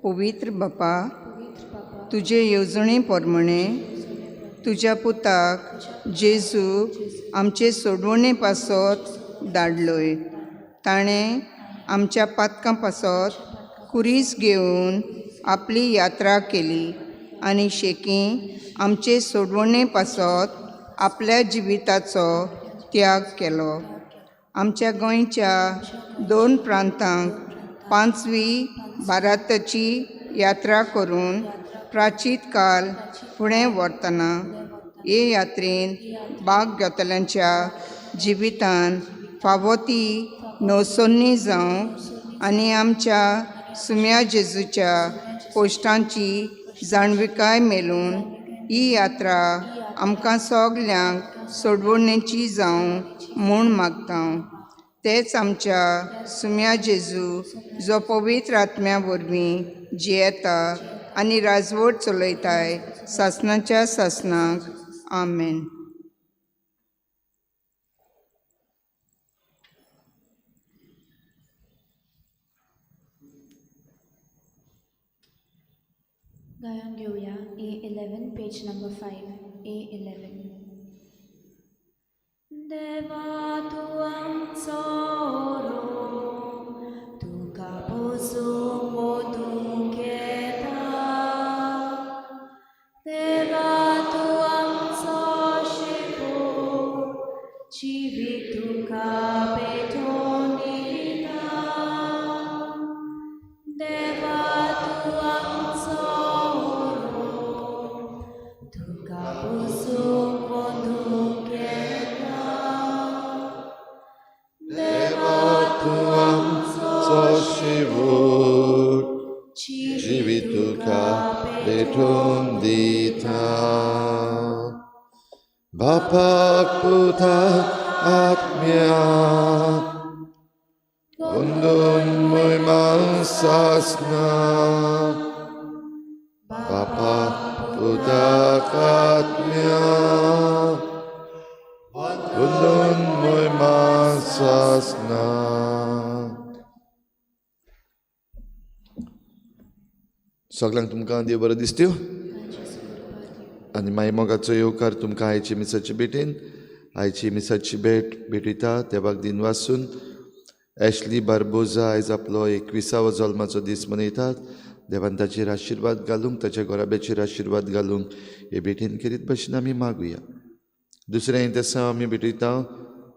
पवित्र बापा, तुजे येवजणे प्रमाणे तुज्या पुताक जेजूक आमचे सोडवणे पासत धाडलोय. ताणें आमच्या पातकां पासत कुरीस घेवन आपली यात्रा केली आनी शेकी आमचे सोडवणे पासत आपल्या जिविताचो त्याग केलो. आमच्या गोंयच्या दोन प्रांतांक पांचवी भारताची यात्रा करून प्राचीत काल फुडें व्हरतना हे यात्रेन भाग घेतल्यांच्या जिवितान फावो ती नवसोन्नी जावंक आनी आमच्या सुम्या जेजूच्या कोश्टांची जाणविकाय मेलून ही यात्रा आमकां सगल्यांक सोडवणेची जावं म्हूण मागता. तेच आमच्या सुम्या जेजू जो पवित्र आत्म्या वरवीं जियेता आनी राजवट चलयताय सासणाच्या सासणाक. आमेन. गायन घेवया A11 page number 5 A11. देवा तूं आमचो तुका पोसूंक वदूंक येता. देवा तूं आमचो शेवट, जिवीत तुका भेटोवन दिता. देवा तूं आमचो तुका पोसूंक वदूंक येता. देवा तूं आमचो शिवूर, जिवीत तुका भेटोवन दिता. बापाक पुताक आत्म्याक अंदून म्हयमा सासना. बापाक पुताक आत्म्याक अंदून म्हयमा सासना. सगळ्यांक तुमकां देव बरो दिसत्यो आनी माई मोगाचो येवकार तुमकां आयची मिसाची भेटेन. आयची मिसाची भेट भेटयता देवाक दिन वासून. एशली बार्बोजा आयज आपलो 21वो जल्माचो दीस मनयतात. देवान ताचेर आशिर्वाद घालूंक, ताच्या घराब्याचेर आशिर्वाद घालूंक हे भेटेन खेरीत भशेन आमी मागुया. दुसरें तेसांव आमी भेटयता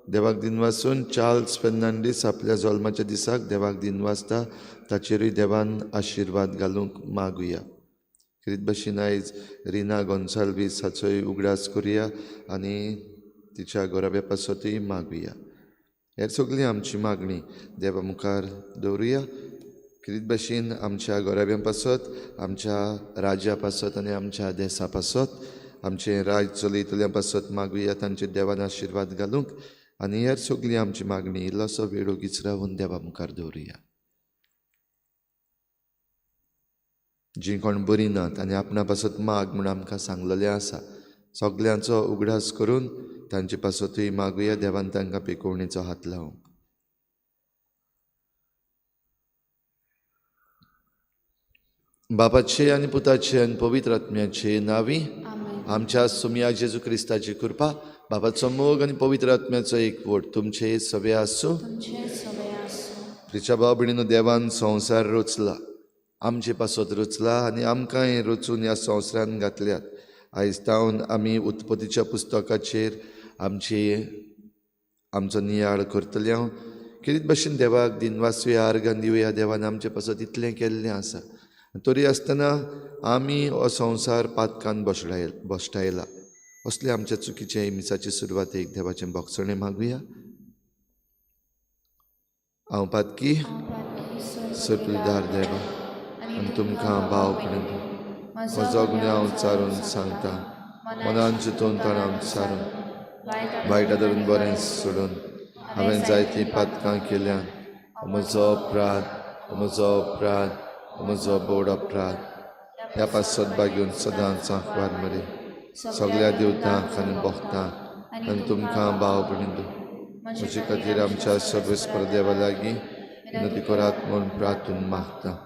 देवाक दिन वासून. चार्ल्स फेर्नांडीस आपल्या जल्माच्या दिसाक देवाक दिन वाचता, ताचेरूय देवान आशिर्वाद घालूंक मागुया. खेरीत भशेन आयज रिना गोन्साल्वीस हाचोय उगडास करुया आनी तिच्या घराब्या पासतूय मागुया. हेर सगळी आमची मागणी देवा मुखार दवरुया. खेरीत भशेन आमच्या घराब्यां पासत, आमच्या राज्या पासत आनी आमच्या देसा पासत, आमचें राज चलयतल्या पासत मागुया, तांचे देवान आशिर्वाद घालूंक. आनी हेर सगळी आमची मागणी इल्लोसो वेळ ओगीच रावून देवा मुखार दवरुया. जीं कोण बरीं नात आनी आपणा पासत माग म्हूण आमकां सांगलेलें आसा, सगल्यांचो उगडास करून तांचे पासतूय मागुया देवान तांकां पेकोवणेचो हात लावंक. बापाचे आनी पुताचे आनी पवित्र आत्म्याचे नांवी आमच्या सुमया जेजू क्रिस्ताची कृपा, बाबाचो मोग आनी पवित्र आत्म्याचो एकवट तुमचे सगळे आसूं. प्रिच्या भाव भयणीनो, देवान संवसार रचला, आमचे पासत रचला आनी आमकांय रचून ह्या संवसारान घातल्यात. आयज तावन आमी उत्पत्तीच्या पुस्तकाचेर आमचो नियाळ करतले. हांव खेरीत भशेन देवाक दिनवासुया, आर्गां दिवया. देवान आमचे पासत इतलें केल्लें आसा, तरी आसतना आमी हो संवसार पातकान भश्टायला. असले आमच्या चुकीचे मिसाचे सुरवातेक देवाचें भोगसणें मागुया. हांव पातकी सपलदार देवा आनी तुमकां भाव भयणीनो म्हजो गुन्यांव चारून सांगता, मनान चिंतून तणान सारून वायटा धरून बरें सोडून हांवें जायतीं पातकां केल्यान. म्हजो अपराध, म्हजो अपराध, म्हजो बोड अपराध. ह्या पासत बागेवन सदांच आंकवार मरे सगळ्या देवतांक आनी भक्तांक आनी तुमकां भाव भयणीनो म्हजे खातीर आमच्या सर्वेस्पर देवा लागीं विनंती करात म्हूण प्रार्थून मागता.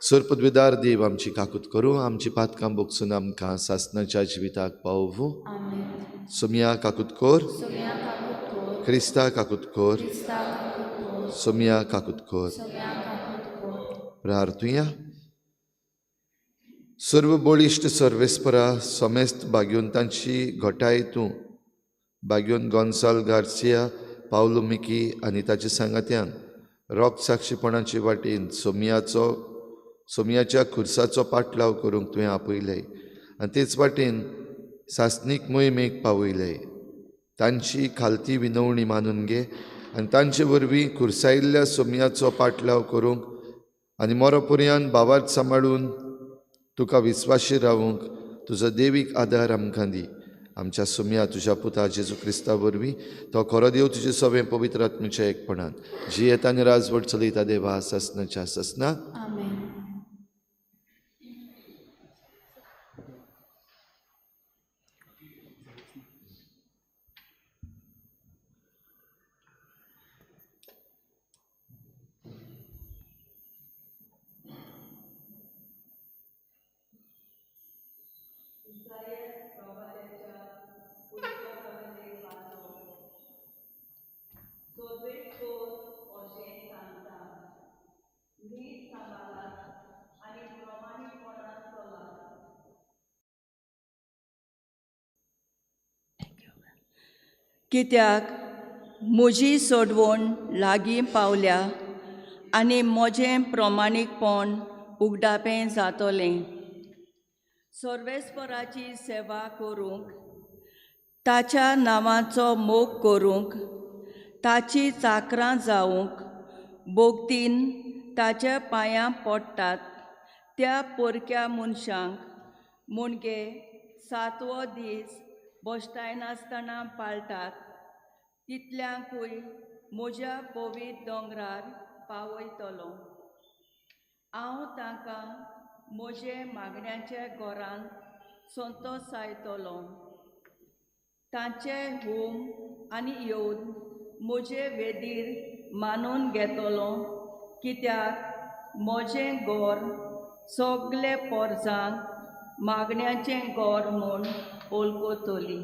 सर्पद्विदार देव आमची काकूत करूं, आमची पातकां बोगसून आमकां सासणाच्या जिविताक पावोवूं. आमेन. सोमया काकूत कोर, सोम्या काकूत कोर, क्रिस्ता काकूत कोर, क्रिस्ता काकूत कोर, सोमया काकूत कोर. सोम्या काकूत कोर. प्रार्थुया. सर्व बळिश्ट सर्वेस्परा समेस्त भाग्यवंतांची घटाय तूं भाग्यवंत गोन्साल गार्सिया पावलो मिकी आनी ताच्या सांगात्यान रोग साक्षीपणाचे वाटेन सोमयाच्या खुर्साचो पाटलाव करूंक तुवें आपयलें आनी तेच वाटेन सासणीक मोहिमेक पावयलें. तांची खालती विनवणी मानून घे आनी तांचे वरवीं खुर्सायिल्ल्या सोमयाचो पाटलाव करूंक आनी मोरोपुर्यान भावार्थ सांबाळून तुका विस्वाशी रावूंक तुजो देवीक आदार आमकां दी. आमच्या सोमया तुज्या पुता जेजू क्रिस्ता वरवीं तो खरो देव तुजे सवें पवित्र आत्म्याच्या एकपणान जियेता आनी राजवट चलयता देवा सासणाच्या सासणाक. आमेन. कित्याक म्हजी सोडवण लागीं पावल्या आनी म्हजें प्रमाणीकपण उगडापें जातलें. सर्वेस्पराची सेवा करूंक, ताच्या नांवाचो मोग करूंक, ताची चाकरां जावंक भोगतीन ताच्या पांयां पडटात त्या पोरक्या मनशांक मुणगे सातवो दीस भश्टायनासतना पाळटात तितल्यांकूय म्हज्या पवित्र दोंगरार पावयतलो. हांव तांकां म्हजे मागण्याच्या घरांत संतोसायतलो. तांचे होम आनी येवन म्हजे वेदीर मानून घेतलो, कित्याक म्हजें घर सगळे पोरजांक मागण्याचें घर म्हूण वळखतली.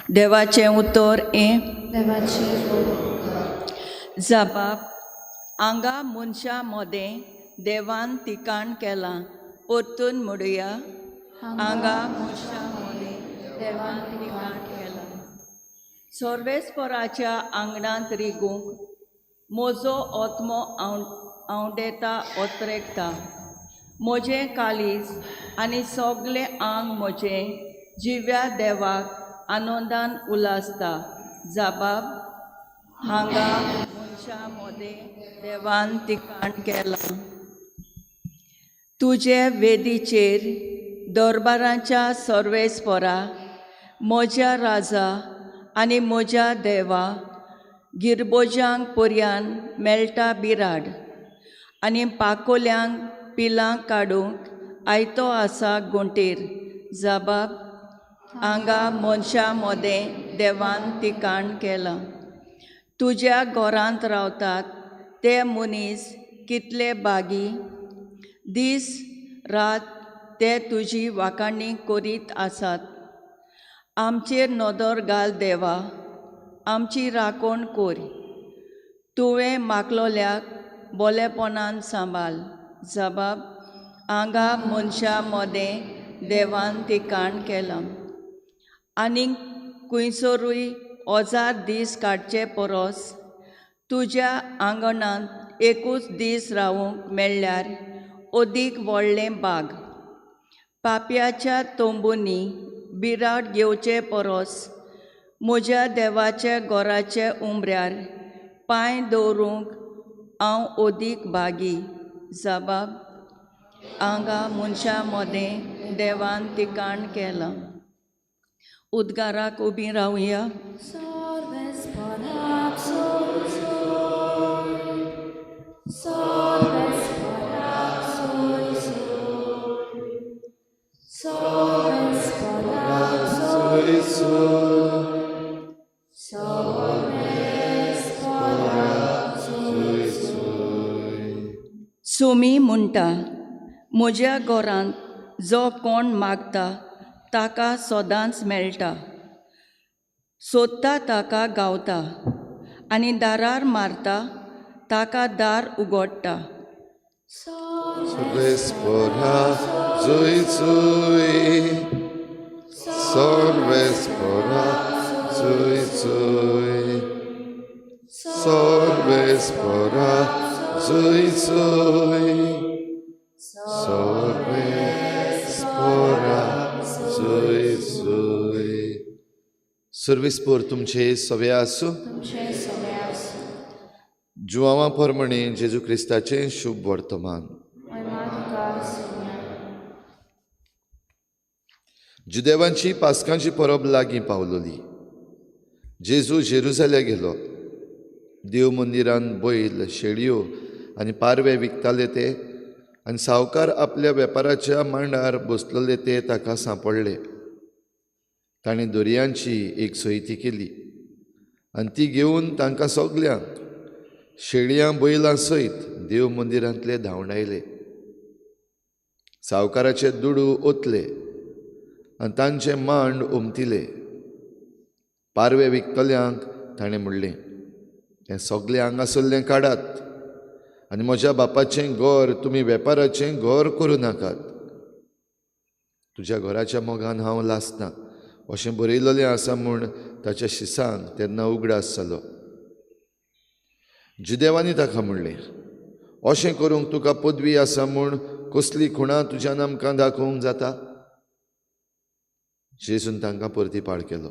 देवाचें उतर हें. देवाचेर उपकार. जाबाब हांगा मनशां मदें देवान ठिकाण केलां. परतून म्हणुया, हांगा मनशां मदें देवान ठिकाण केलां. सर्वेस्पराच्या आंगणांत रिगूंक म्हजो आत्मो आंवडेता ओतरेकता. म्हजें काळीज आनी सगळें आंग म्हजें जिव्या देवाक आनंदान उलासता. जाबाब हांगा मनशां मदें देवान ठिकाण केलां. तुजे वेदीचेर दरबाराच्या सर्वेस्परा म्हज्या राजा आनी म्हज्या देवा गिरबोजांक पर्यान मेळटा बिराड आनी पाकोल्यांक पिलां काडूंक आयतो आसा गोंटेर. जाबाब हांगा मनशां मदें देवान ठिकाण केलां. तुज्या घरांत रावतात ते मनीस कितले बागी, दीस रात ते तुजी वाखाणी करीत आसात. आमचेर नदर घाल देवा, आमची राखण कर. तुवें मागलोल्याक बोलेपणान सांबाळ. जबाब हांगा मनशां मदें देवान ठिकाण केलां. आनीक खंयसरूय हजार दीस काडचे परस तुज्या आंगणांत एकूच दीस रावूंक मेळ्ळ्यार अदीक व्हडलें बाग. पापयाच्या तंबूंनी बिराड घेवचे परस म्हज्या देवाच्या घराच्या उमऱ्यार पांय दवरूंक हांव अदीक भागी. जबाब हांगा मनशां मदें देवान ठिकाण केलां. उद्गाराक उबी रावया. सोमी म्हणटा, म्हज्या घरांत जो कोण मागता ताका सदांच मेळटा, सोदता ताका गावता आनी दारार मारता ताका दार उगडटा. Sorvespora zui zui, sorvespora zui zui, sorvespora zui zui, sorvespora zui zui. सर्वेस्पोर तुमचे सवे आसूं. जुआंवा परमणे जेजू क्रिस्ताचें शुभ वर्तमान. जुदेवांची पास्कांची परब लागीं पावलोली. जेजू जेरुजाल्या गेलो. देव मंदिरान बैल, शेळयो आनी पारवे विकताले ते आनी सावकार आपल्या वेपाराच्या मांडार बसलेले ते ताका सांपडले. ताणें दोरयांची एक सोयती केली आनी ती घेवन तांकां सगल्यांक शेळयां बैलां सयत देव मंदिरांतले धांवडायले. सावकाराचे दुडू ओतले आनी तांचे मांड उमतिले. पारवे विकतल्यांक ताणें म्हणलें, हें सगलें हांगासरलें काडात आनी म्हज्या बापाचें घर तुमी वेपाराचें घर करूं नाकात. तुज्या घराच्या मोगान हांव लासना अशें बरयलेलें आसा म्हूण ताच्या शिसांक तेन्ना उगडास जालो. जुदेवांनी ताका म्हणलें, अशें करूंक तुका पदवी आसा म्हूण कसली खुणां तुज्यान आमकां दाखोवंक जाता? जेजून तांकां परतीपाळ केलो,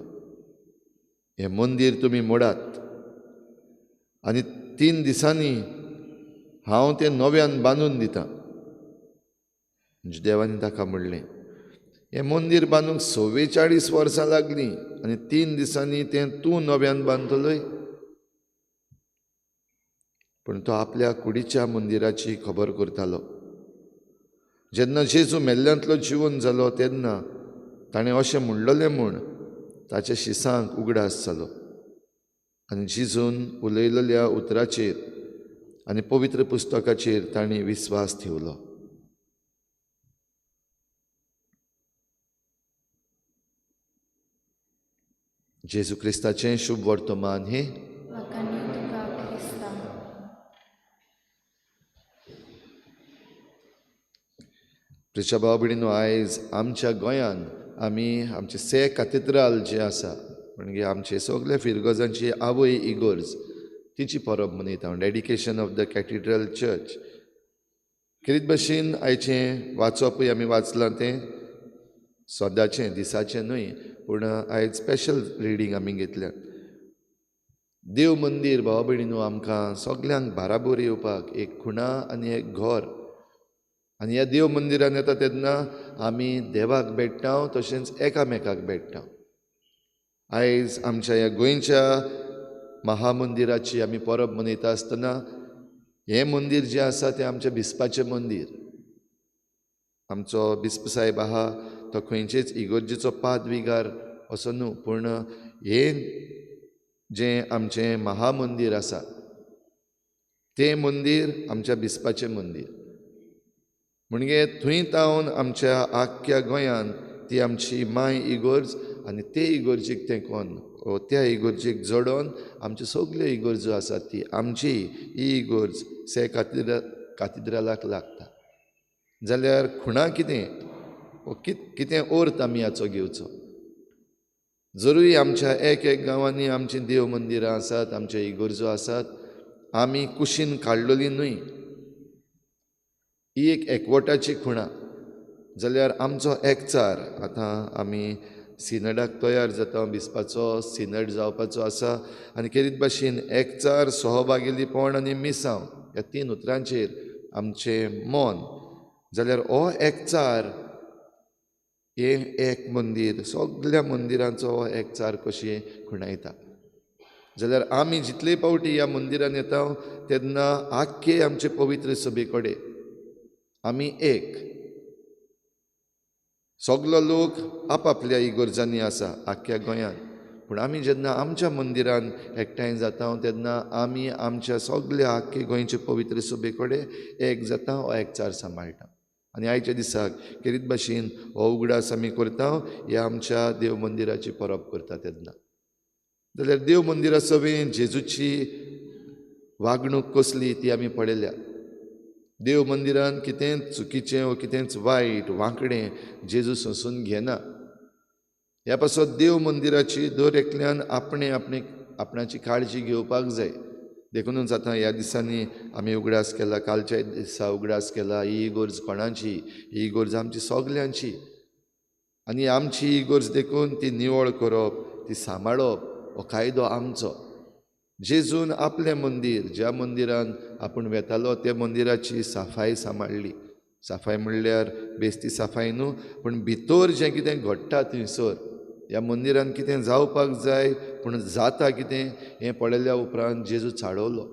हें मंदीर तुमी मोडात आनी 3 दिसांनी हांव तें नव्यान बांदून दितां. जुदेवांनी ताका म्हणलें, हें मंदीर बांदूंक 44 वर्सां लागलीं आनी 3 दिसांनी तें तूं नव्यान बांदतलोय? पूण तो आपल्या कुडीच्या मंदिराची खबर करतालो. जेन्ना जेजू मेल्ल्यांतलो जिवन जालो तेन्ना ताणें अशें म्हणलेलें म्हूण ताच्या शिसांक उगडास जालो आनी जेजून उलयलेल्या उतराचेर आनी पवित्र पुस्तकाचेर ताणें विस्वास ठेवलो. जेजू क्रिस्ताचें शुभ वर्तमान हें. प्रिच्या भाव भयणीनो, आयज आमच्या गोंयांत आमी आमचे से कातेद्राल जें आसा म्हणजे आमचे सगळे फिरगजांची आवय इगोर्ज तिची परब मनयता, dedication of the cathedral church. खेरीत भशेन आयचें वाचपूय आमी वाचलां तें सदाचें दिसाचें न्हय, पूण आयज स्पेशल रिडींग आमी घेतल्या. देव मंदीर भाव भयणीनो आमकां सगल्यांक बाराबोर येवपाक एक खुणा आनी एक घर. आनी ह्या देव मंदिरान येता तेन्ना आमी देवाक भेट्टा तशेंच एकामेकाक भेट्टा. आयज आमच्या ह्या गोंयच्या महामंदिराची आमी परब मनयता आसतना हें मंदीर जें आसा तें आमचें बिस्पाचें मंदीर. आमचो बिस्प साहेब आहा तो खंयचेच इगोर्जेचो पाद विगार असो न्हू, पूण हें जें आमचें महामंदीर आसा तें मंदीर आमच्या बिस्पाचें मंदीर. म्हणजे थंय तावन आमच्या आख्ख्या गोंयांत ती आमची माय इगोर्ज आनी ते इगोर्जीक तेंकोन त्या इगोर्जीक जोडोन आमच्यो सगल्यो इगोर्जो आसात ती आमची ही इगोर्ज से कातिद्रालाक लागता. जाल्यार खुणा कितें वो कितें अर्थ आमी हाचो घेवचो? जरूय आमच्या एक एक गांवांनी आमचीं देव मंदिरां आसात, आमच्यो इगोर्जो आसात, आमी कुशीन काडलेली न्हय, ही एक एकवटाची खुणा. जाल्यार आमचो एकचार आतां आमी सिनडाक तयार जाता, बिस्पाचो सिनड जावपाचो आसा आनी खेरीत भाशेन एकचार, सहभागीपण आनी मिसांव ह्या 3 उतरांचेर आमचें मन. जाल्यार हो एकचार हें एक मंदीर, सगल्या मंदिरांचो हो एकचार कशी खुणायता. जाल्यार आमी जितले फावटी ह्या मंदिरान येता तेन्ना आख्खे आमचे पवित्र सभे कडेन आमी एक, सगलो लोक आपापल्या इगोर्जांनी आसा आख्ख्या गोंयांत, पूण आमी जेन्ना आमच्या मंदिरान एकठांय जाता तेन्ना आमी आमच्या सगल्या आख्खे गोंयचे पवित्र सभे कडेन एक जाता हो एकचार सांबाळटा. आनी आयच्या दिसाक खेरीत भाशेन हो उगडास आमी करता ह्या आमच्या देव मंदिराची परब करता तेन्ना. जाल्यार देव मंदिरा सभेन जेजूची वागणूक कसली ती आमी पळयल्या. देव मंदिरान कितेंच चुकीचें वा कितेंच वायट वांकडें जेजू सोंसून घेना. ह्या पासत देव मंदिराची दर एकल्यान आपणें आपणे आपणाची काळजी घेवपाक जाय. देखूनच आतां ह्या दिसांनी आमी उगडास केला, कालच्या दिसा उगडास केला, ही इगर्ज कोणाची, ही इगर्ज आमची सगल्यांची. आनी आमची इगर्ज देखून ती निवळ करप, ती सांबाळप हो कायदो आमचो. जेजून आपलें मंदीर, ज्या मंदिरान आपूण वेतालो त्या मंदिराची साफाय सांबाळ्ळी. साफाय म्हणल्यार बेस्ती साफाय न्हू, पूण भितर जें कितें घडटा थंयसर, ह्या मंदिरान कितें जावपाक जाय पूण जाता कितें हें पळयल्या उपरांत जेजू चाळवलो.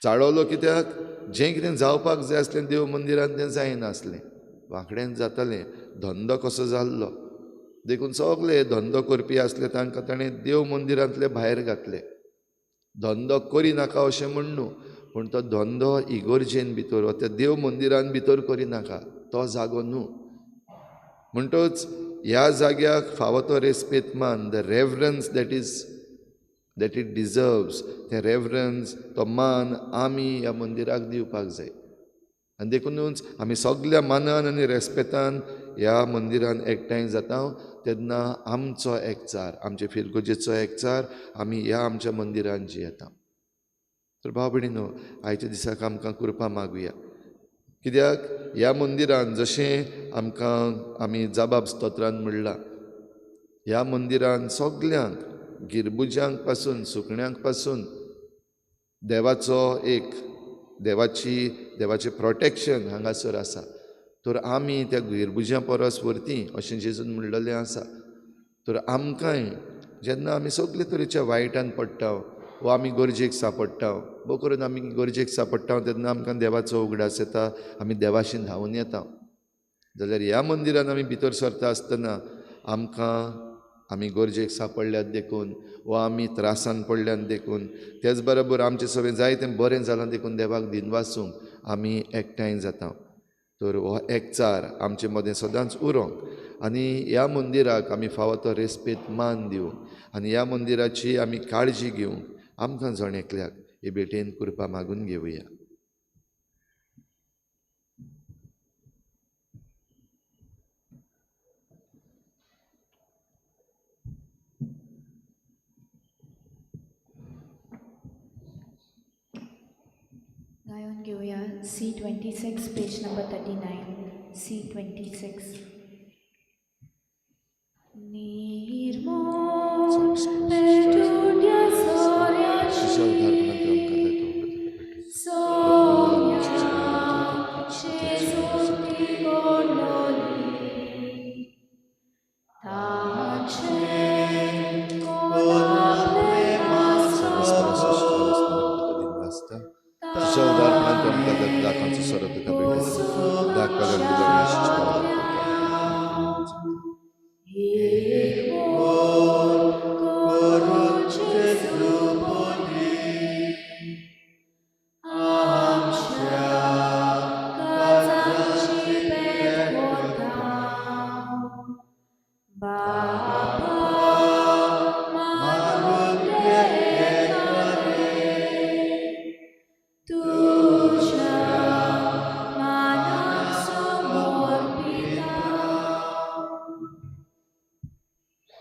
चाळवलो कित्याक? जें कितें जावपाक जाय आसलें देव मंदिरान तें जायनासलें, वांकडेन जातालें, धंदो कसो जाल्लो. देखून सगळे धंदो करपी आसले तांकां ताणें देव मंदिरांतले भायर घातले. धंदो करिनाका अशें म्हण न्हू, पूण तो धंदो इगर्जेन भितर वा त्या देव मंदिरान भितर करिनाका, तो जागो न्हू. म्हणटच ह्या जाग्याक फावो तो रेस्पेद मान, the reverence that is that it deserves, तें रेवरन्स, तो मान आमी ह्या मंदिराक दिवपाक जाय. आनी देखुनूच आमी सगल्या मानान आनी रेस्पेतान ह्या मंदिरान एकठांय जाता तेन्ना आमचो एकचार, आमचे फिरगोजेचो एकचार आमी ह्या आमच्या मंदिरान जियेता. तर भाव भयणीनो, आयच्या दिसाक आमकां कृपा मागुया, कित्याक ह्या मंदिरान जशें आमकां आमी जाबाब स्तोत्रान म्हणलां, ह्या मंदिरान सगल्यांक, गिरबुज्यांक पासून सुकण्यांक पासून देवाचो एक देवाची देवाचें प्रोटेक्शन हांगासर आसा. तर आमी त्या गिरबुज्यां परस व्हरती अशें जेजून म्हणलेलें आसा. तर आमकांय जेन्ना आमी सगळे तरेच्या वायटान पडटा वा आमी गरजेक सांपडटा, भोव करून आमी गरजेक सांपडटा तेन्ना आमकां देवाचो उगडास येता, आमी देवाशीन धांवून येता. जाल्यार ह्या मंदिरान आमी भितर सरता आसतना आमकां आमी गरजेक सांपडल्यात देखून वा आमी त्रासान पडल्यात देखून, तेच बरोबर आमचें सगळें जाय तें बरें जालां देखून देवाक दिनवासूंक आमी एकठांय जाता. तर हो एकचार आमचे मदें सदांच उरोंक आनी ह्या मंदिराक आमी फावो तो रेस्पेद मान दिवंक आनी ह्या मंदिराची आमी काळजी घेवंक आमकां जण एकल्याक हे भेटेन कृपा मागून घेवया. गायन घेवया C26 page number 39. C26. निर्मोल पेटून सोऱ्याची सोम्या जेजून गोडलोली ताचे कोणाले तुझ्या उदारपणान तूं आमकां दाखांचो सोरो तुका भेटयता. दाखपाक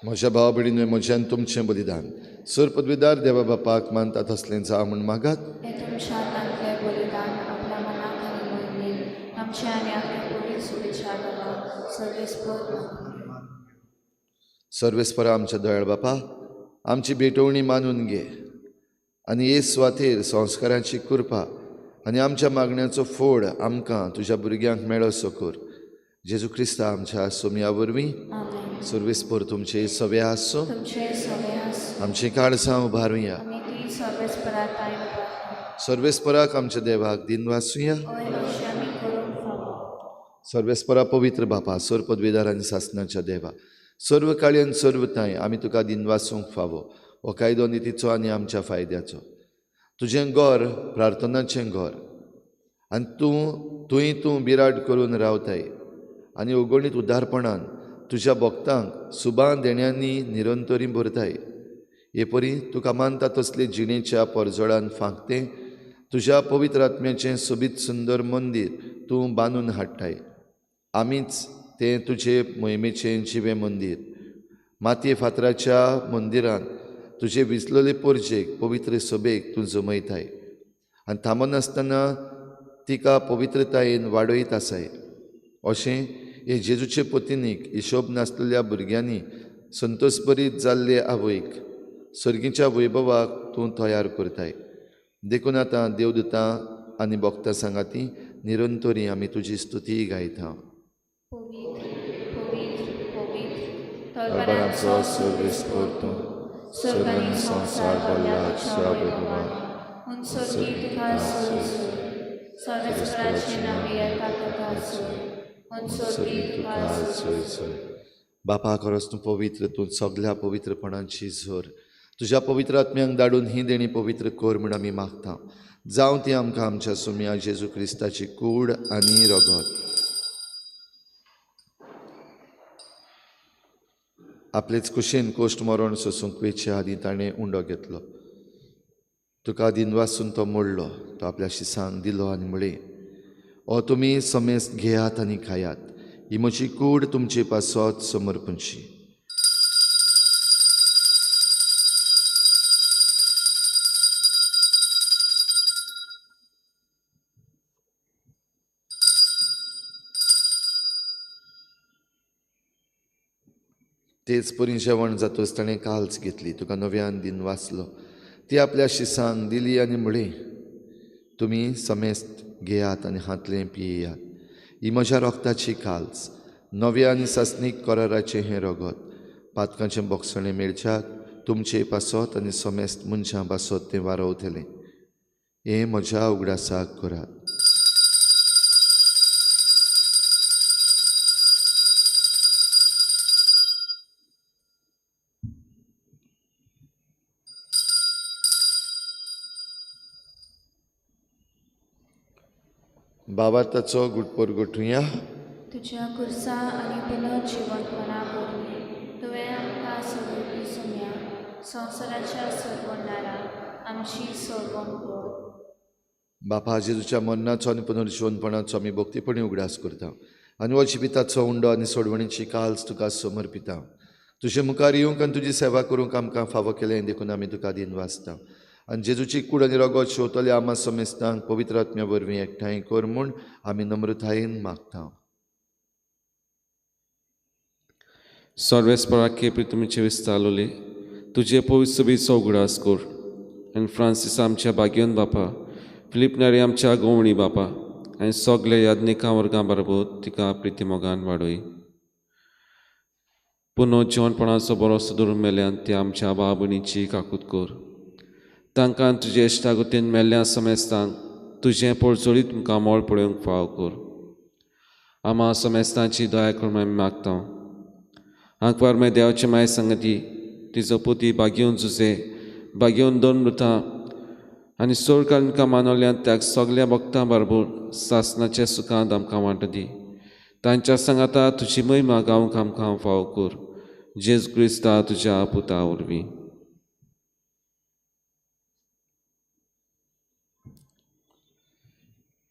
म्हज्या भाव भयणीनो, म्हज्यान तुमचें बलिदान सर पदवीदार देवा बापाक मानता तसलें जावं म्हूण मागात. तुमच्या हातांतलें बलिदान आपल्या मनाक आनी मोहिमेक आमच्या आनी आपल्या पवित्र शुभेच्छा सर्वेस्पर. सर्वेस्परा आमच्या दयाळ बापा, आमची भेटवणी मानून घे आनी हे सुवातेर संस्कारांची कृपा आनी आमच्या मागण्याचो फोड आमकां तुज्या भुरग्यांक मेळो कर. जेजू क्रिस्ता आमच्या सोमया वरवीं. सर्वेस्पर तुमचे सवे आसूं. आमचीं काळसां उबारुया. सर्वेस्पराक आमच्या देवाक दिनवासुया. सर्वेस्परा पवित्र बापा, सर पदवीदार आनी सासनाच्या देवा, सर्व काळयन सर्व थांय आमी तुका दिनवासूंक फावो. हो कायदो नितीचो आनी आमच्या फायद्याचो. तुजें घर प्रार्थनाचें घर आनी तूं थंय तूं बिराड करून रावताय आनी अगणीत उदारपणान तुज्या भक्तांक सुबां देण्यांनी निरंतरी भरताय. हे परी तुका मानता तसले जिणेच्या परजळान फांकतें तुज्या पवित्र आत्म्याचें सोबीत सुंदर मंदीर तूं बांदून हाडटाय. आमीच तें तुजे मोहिमेचें जिवें मंदीर. मातये फातराच्या मंदिरांत तुजे विजलेले पोरजेक पवित्र सभेक तूं जमयताय आनी थांबनासतना तिका पवित्रतायेन वाडयत आसाय. अशें हे जेजूचे पतिनीक हिशोब नासलेल्या भुरग्यांनी संतोषभरीत जाल्ले आवयक सर्गीच्या वैभवाक तूं तयार करताय. देखून आतां देवदूतां आनी भक्तां सांगाती निरंतरी आमी तुजी स्तुती गायता. पवित्र पवित्र पवित्र दरबारांचो सर्वेस्पर तूं, स्वर्ग आनी संवसार भरला तुज्या वैभवान. हुन स्वर्गी तुका सोय सोय, सर्वेस्पराचें नांव येता तुका सोय, हुन स्वर्गी तुका सोय सोय. बापा खरोच तूं पवित्र, तूं सगल्या पवित्रपणाची झर. तुज्या पवित्र आत्म्यांक धाडून ही देणी पवित्र कर म्हूण आमी मागता. जावं ती आमकां आमच्या सुम्या जेजू क्रिस्ताची कूड आनी रगत. आपलेच कुशीन कोश्ट मरण सोसूंक वेचे आदीं ताणें उंडो घेतलो. तुका दिनवासून तो मोडलो, तो आपल्या शिसांक दिलो आनी म्हळें, ओ तुमी समेस्त घेयात आनी खायात, ही म्हजी कूड तुमचे पासत समर्पणची. तेच परी जेवण जातच ताणें काल्स घेतली, तुका नव्यान दिन वाचलो, ती आपल्या शिसांक दिली आनी म्हळें, तुमी समेस्त घेयात आनी हातलें पियेयात, ही म्हज्या रोगताची काल्स, नव्या आनी सासणीक कराराचें हें रगत, पातकांचें बोगसणें मेळच्याक तुमचे पासत आनी समेस्त मनशां पासत तें वारवतलें. हें म्हज्या उगडासाक करात. बाबार्थाचो गुटपोर गोठुया. तुज्या कुर्सा आनी पुनर्जिवंतपणा वरवीं तुवें आमकां सोडोवपी सुम्या संवसाराच्या सोडवणारा आमची सोडवण कर. बापा जेजूच्या मरणाचो आनी पुनर्जिवंतपणाचो आमी भक्तीपणी उगडास करता आनी हो जिविताचो उंडो आनी सोडवणीची काल्स तुका समर्पिता. तुजे मुखार येवंक आनी तुजी सेवा करूंक आमकां फावो केलें देखून आमी तुका दिनवासता. आनी जेजूची कूड आनी रगत शेवतले आमा समेस्तांक पवित्र आत्म्या वरवीं एकठांय कर म्हूण आमी नम्रतायेन मागता. सर्वेस्पराके प्रितमीचे विस्तारले तुजे पवित्र सभेचो उगडास कर आनी फ्रांसीस आमच्या भाग्यवन बापा, फिलीप नारी आमच्या गोवणी बापा आनी सगल्या याज्ञिकां वर्गां बरोबर तिका प्रितीमोगान वाडय. पुनः जिवनपणाचो बरोसो धरून मेल्यान ते आमच्या भाव भयणीची काकूत कर. तांकां तुजे इश्टागतीन मेल्ल्या समेस्तांक तुजें पोळचोळीत मुखामळ पळोवंक फाव कर. आमा समेस्तांची दया करून आमी मागता. आंकवार माय देवाची माय सांगती तिजो पुती बागेवन जुजे बागेवन दोन मृतां आनी सोडकां मानवल्यान त्या सगल्या भक्तां बरोबर सासनाच्या सुखांत आमकां वांटो दी. तांच्या सांगाता तुजी महिमा गावंक आमकां फाव कर. जेजू क्रिस्ता तुज्या पुता वरवीं.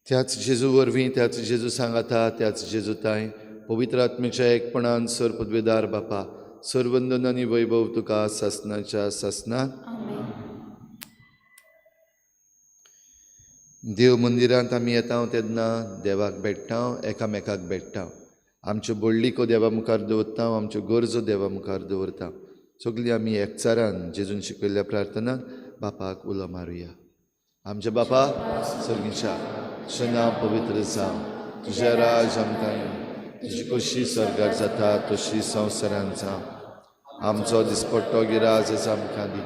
त्याच जेजू वरवीं, त्याच जेजू सांगाता, त्याच जेजू ताय पवित्र आत्मेच्या एकपणान सर पदवेदार बापा सर्वंदन आनी वैभव तुका सासनाच्या सासनात. देव मंदिरांत आमी येता तेन्ना देवाक भेट्टा, एकामेकाक भेट्टा, आमच्यो बोडलिको देवा मुखार दवरता, आमच्यो गरजो देवा मुखार दवरता. सगळीं आमी एकचारान जेजून शिकयल्ल्या प्रार्थनान बापाक उलो मारुया. आमच्या बापा सर्गीच्या, तुजें नांव पवित्र जावं, तुजें राज आमकां येवं, तुजी कशी स्वर्गार जाता तशी संवसारांत जावं. आमचो दिसपट्टो गिराज आमकां दी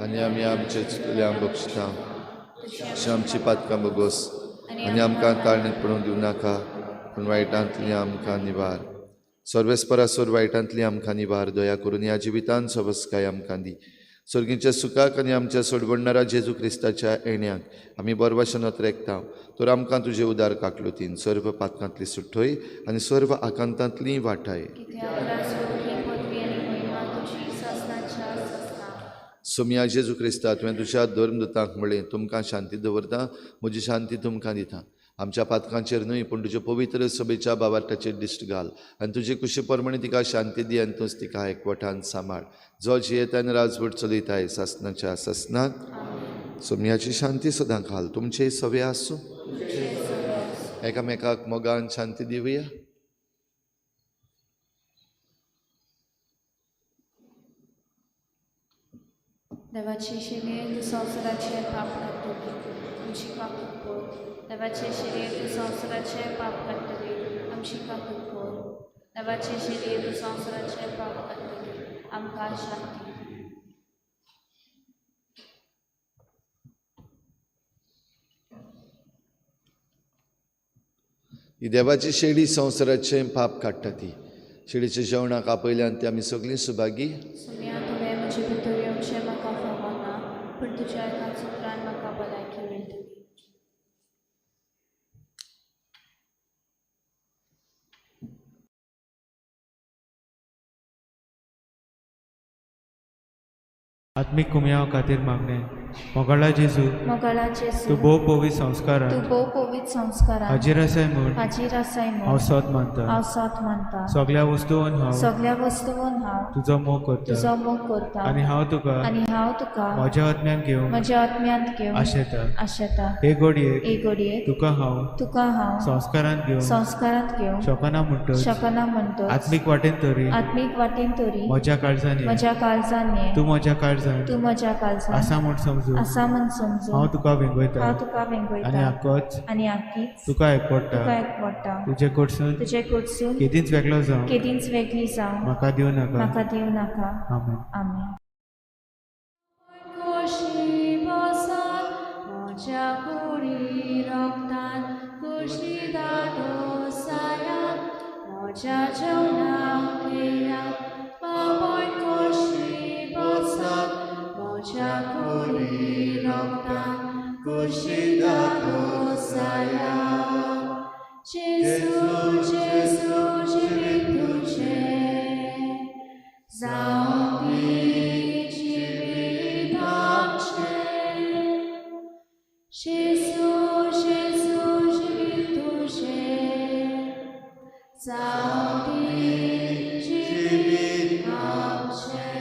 आनी आमी आमचे चुकल्यांक बक्षिता, अशी आमची पातकां बगोस आनी आमकां ताळणेंत पडूंक दिवं नाका, पूण वायटांतली आमकां निवार. सर्वेस्परा सोर वायटांतली आमकां निवार दया करून ह्या जिवितान सवस्काय आमकां दी. सर्गीच्या सुखाक आनी आमच्या सोडवणणारा जेजू क्रिस्ताच्या येण्याक आमी बरवाशन रेखता तर आमकां तुजे उदार काकलुतीन सर्व पातकांतली सुठोय आनी सर्व आकांतांतली वाटाय. सोमया जेजू क्रिस्ता तुवें तुज्या धर्मदूतांक म्हळें तुमकां शांती दवरता, म्हजी शांती तुमकां दिता. आमच्या पातकांचेर न्हय पूण तुज्या पवित्र सभेच्या बावार्थाचेर दिश्ट घाल आनी तुजे कुशी प्रमाणे तिका शांती दी आनी तूंच तिका एकवटान सांबाळ, जो जियेता आनी राजवट चलयताय सासनाच्या सासनाक. सोमयाची शांती सदां घाल तुमचें सवे आसूं. एकामेकाक मोगान शांती दिवया. देवाचे शिरे संवसाराचे पाप काडटली आमची काकूट कर. देवाचे शिरे संवसाराचे पाप काडटली आमची काकूट कर. देवाचे शिरे संवसाराचे पाप काडटली आमकां शांती. ही देवाची शेळी संवसाराचें पाप काडटा ती शेळीच्या जेवणाक आपयल्यान ती आमी सगळीं सुभागी. तुझ्या एकाच उतरान म्हाका भलायकी मेळटली. आत्मीक कुमयाव खातीर मागणें. मोगाळा जेजू, मोगाळा जेजू, तूं भोव पवित्र संस्कारान, तूं भोव पवित्र संस्कारान हाजीर आसाय म्हूण, हाजीर आसाय म्हूण हांव सत मानता, हांव सत मानता. सगळ्या वस्तून हांव, सगळ्या वस्तून हांव तुजो मोग करता, तुजो मोग करता. आनी हांव तुका, आनी हांव तुका म्हज्या आत्म्यान घेवन, म्हज्या आत्म्यांत घेवन आशेता, आशेता. हे घडयेक, हे घडयेक तुका हांव, तुका हांव संस्कारांत घेवन, संस्कारांत घेवन शकना म्हणटच, शकना म्हणटच आत्मीक वाटेन तरी, आत्मीक वाटेन तरी म्हज्या काळजान, म्हज्या काळजान तूं म्हज्या काळजान, तूं म्हज्या काळजान आसा म्हूण समजून, आसा म्हूण समजून हांव तुका वेंगयता, हांव तुका वेंगयता. आनी आकोच, आनी आकीच तुका एकवटा, तुका एकवटा. तुजे कडसून, तुजे कडसून केदींच वेगळो जावं, केदींच वेगळी जावं म्हाका दिवं नाका, म्हाका दिवं नाका. आमेन. आमेन. खोशी बसत म्हज्या कुडी रक्तान खोशी दादोसायात म्हज्या जेवणाक घेयात बाबय खोशी बसत म्हज्या कुडी रक्तान खोशी दादोसायात. जेजू जेजू जिवीत तुजें जावं दी जिवीत आमचें. जेजू जेजू जिवीत तुजें जावं दी जिवीत आमचें.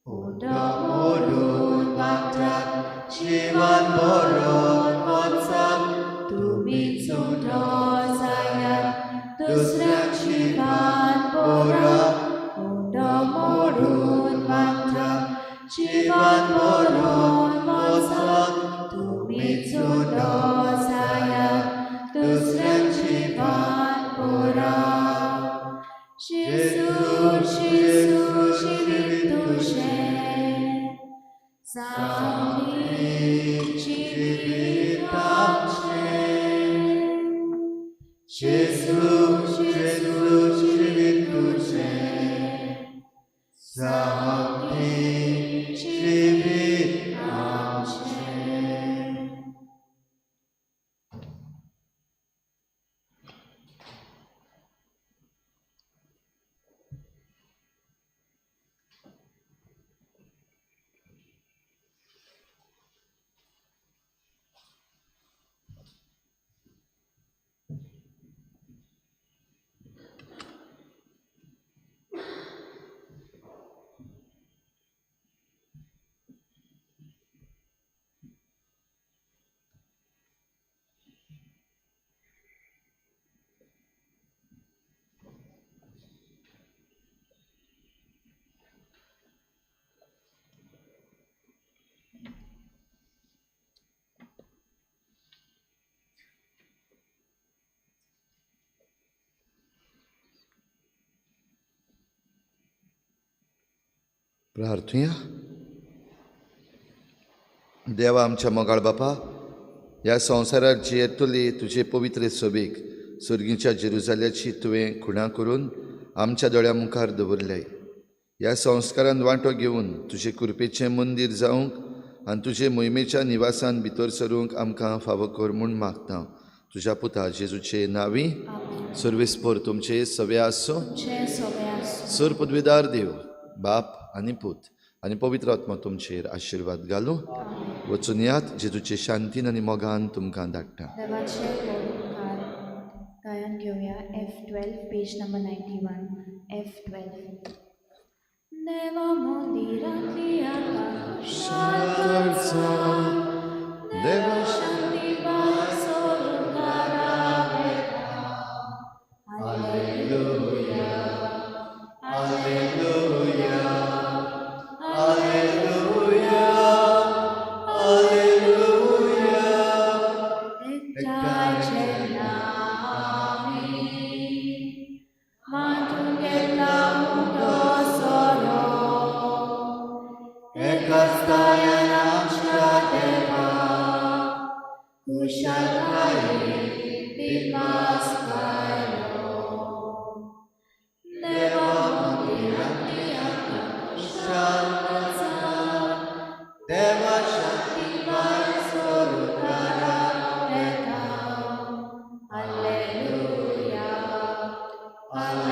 उदक मोडून वागतात जिवन मरण वचात तुमी चुडो जायात दुसऱ्याक जिवन बरात. उदक मोडून वागतात जिवन मरण वचात तुमी चुडो जायात दुसऱ्याक जिवन बरात. जेजू जेजू जिवीत तुजें जावं दी जिवीत आमचें. जेजू जेजू जिवीत तुजें जावं दी जिवीत आमचें. प्रार्थुया. देवा आमच्या मोगाळ बापा, ह्या संवसारार जियेतली तुजे पवित्र सभेक सर्गीच्या जेरुजाल्याची तुवें खुणा करून आमच्या दोळ्या मुखार दवरल्याय. ह्या संस्कारान वांटो घेवन तुजे कृपेचें मंदीर जावंक आनी तुजे मोहिमेच्या निवासान भितर सरूंक आमकां फावो कर म्हूण मागता. तुज्या पुता जेजूचे नांवी. सर्वेस्पर तुमचे सवे आसूं. सर पदवीदार देव बाप आनी पूत आनी पवित्र आत्मा तुमचेर आशिर्वाद घालूं. वचून यात जेजूचे शांतीन आनी मोगान तुमकां धाडटा. गायन घेवया F12 page number 91 F12. देवा मंदिरांतली आतां खुशाल करचो, देवा शांती सोडून वेता. Hallelujah hallelujah hallelujah hallelujah. एकठांय जेन्ना आमी मांडून घेता उदो सोरो, एकाच आमच्या देवा खुशालकायेन दिनवास गायलो. देवा मंदिरांतली आतां खुशाल करचा, देवा शांती सोडून वेता. Hallelujah hallelujah.